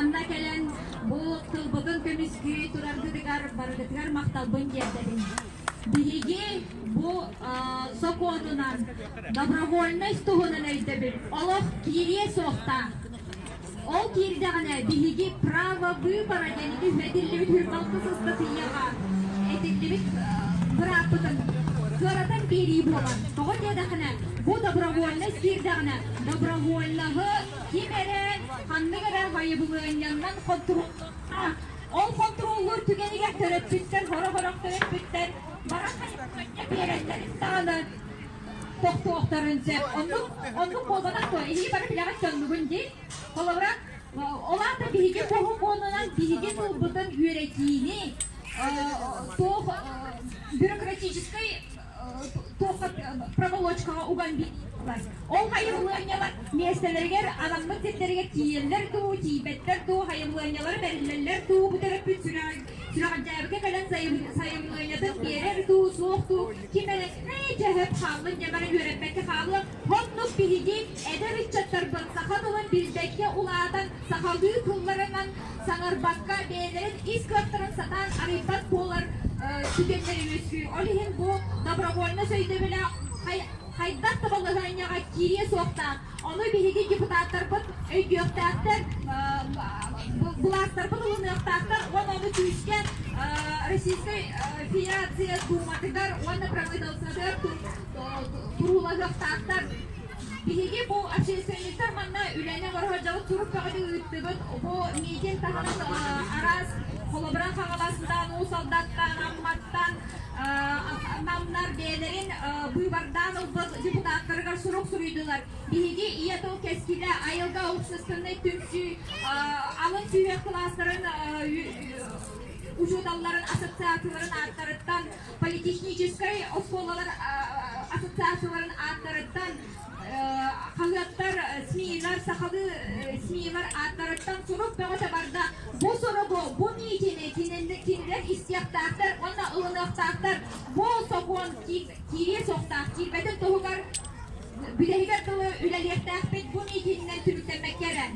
Манна кэлэн бу тылбытын көмүскүү тураргытыгар барыгытыгар махталбын тиэрдэбин. Биһиги бу сокуонунан добровольность туһунан өйдөбүл олох киириэ суохтаах. Ол киирдэҕинэ биһиги право выбора диэн үһэтиллибит үрбалты ыстатыйаҕа этиллибит бырааппытын кыаратан биэрии буолар. Тоҕо диэтэххинэ, бу добровольность киирдэҕинэ добровольноһы Ким эрэ ханнык эрэ сайабылыанньаннан хонтуруоллуохтаах. Ол хонтуруоллуур түгэнигэр төрөппүттэр, сорох-сорох төрөппүттэр баран сайабылыанньа биэрэллэрин даҕаны тохтуохтарын сөп. Оннук, оннук буолбатах дуо? Эһиги бары билэҕит дьоннугун дии. Холобура, ол аата биһиги куһугуонунан биһиги тылбытын үөрэтиини туох бюрократическай туохха проволочкаҕа уган биэрдилэр. Ол хайыбылыанньалар миэстэлэригэр анаммыт сирдэригэр тиийэллэр дуу, тиийбэттэр дуу, хайыбылыанньалары бэриллэллэр дуу, бу төрөппүт сүрэҕэлдьээбиккэ кэлэн сайабылыанньатын биэрэр дуу, суох дуу, ким эрэ ээ дьэ сөп хааллын дьэ баран үөрэппэккэ хаалыа. Оннук биһиги эдэр ыччаттарбыт саха тылын билбэккэ улаатан, сахалыы тылларынан саҥарбакка бэйэлэрин ис кыахтарын сатаан арыйбат буолар түгэннэри үөскүүр. Ол иһин бу добровольность өйдөбүлэ хайдах да балаһыанньаҕа киириэ суохтаах. Ону биһиги депутаттарбыт өйдүөхтээхтэр, былаастарбыт ылыныахтаахтар уонна ону күүскэ Российскай Федерация Дууматыгар уонна правительствотыгар туруулаһыахтаахтар. Биһиги бу общественниктар манна үлэни оҥоро сылдьабыт, сурук бөҕөнү ыыттыбыт. Бу митинг таһынан араас холобура Хаҥаластан, Уус Алдаттан, Амматтан намнар бэйэлэрин быыбардаан ылбыт депутаттарыгар сурук суруйдулар. Биһиги Ийэ тыл кэскилэ айылга общественнай түмсүү алын сүһүөх кылаастарын учууталларын ассоциацияларын ааттарыттан политехническай оскуолалар ассоциацияларын ааттарыттан хаһыаттар, СМИ-лар, сахалыы СМИ-лар ааттарыттан сурук бөҕөтө барда. Бу суругу, бу миитини кинилэр истиэхтээхтэр уонна ылыныахтаахтар. Бу сокуон киириэ суохтаах, киирбэтин туһугар бүтэһигэр дылы үлэлиэхтээхпит. Бу миитининэн түмүктэммэккэ эрэ.